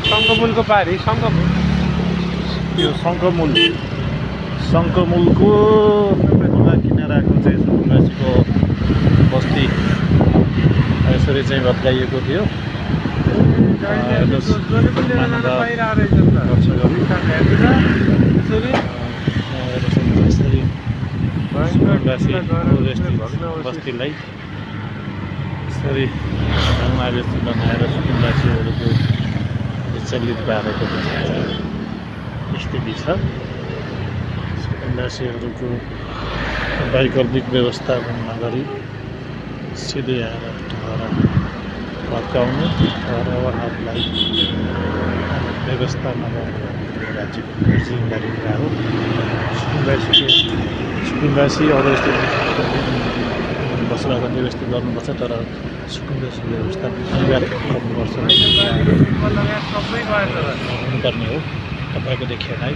शङ्खमुलको पारी शङ्खमुल यो शङ्खमुलको ढुङ्गा किनाराको चाहिँ सुकुम्बासीको बस्ती यसरी चाहिँ भत्काइएको थियो। बस्तीलाई यसरी ढङ्गले बनाएर सुकुम्बासीहरूको विचलित पारेको स्थिति छ। सुकुम्बासीहरूको वैकल्पिक व्यवस्थापन नगरी सिधै आएर ढुङ्गा भत्काउनु र उहाँहरूलाई व्यवस्था नगरेर राज्यको जिम्मेवारी हो। सुकुम्बासी अवस्थित बसोबास व्यवस्थित गर्नुपर्छ, तर सुकुम्बासी व्यवस्था अनिवार्य गर्नुपर्छ हुनुपर्ने हो। तपाईँको देखिएलाई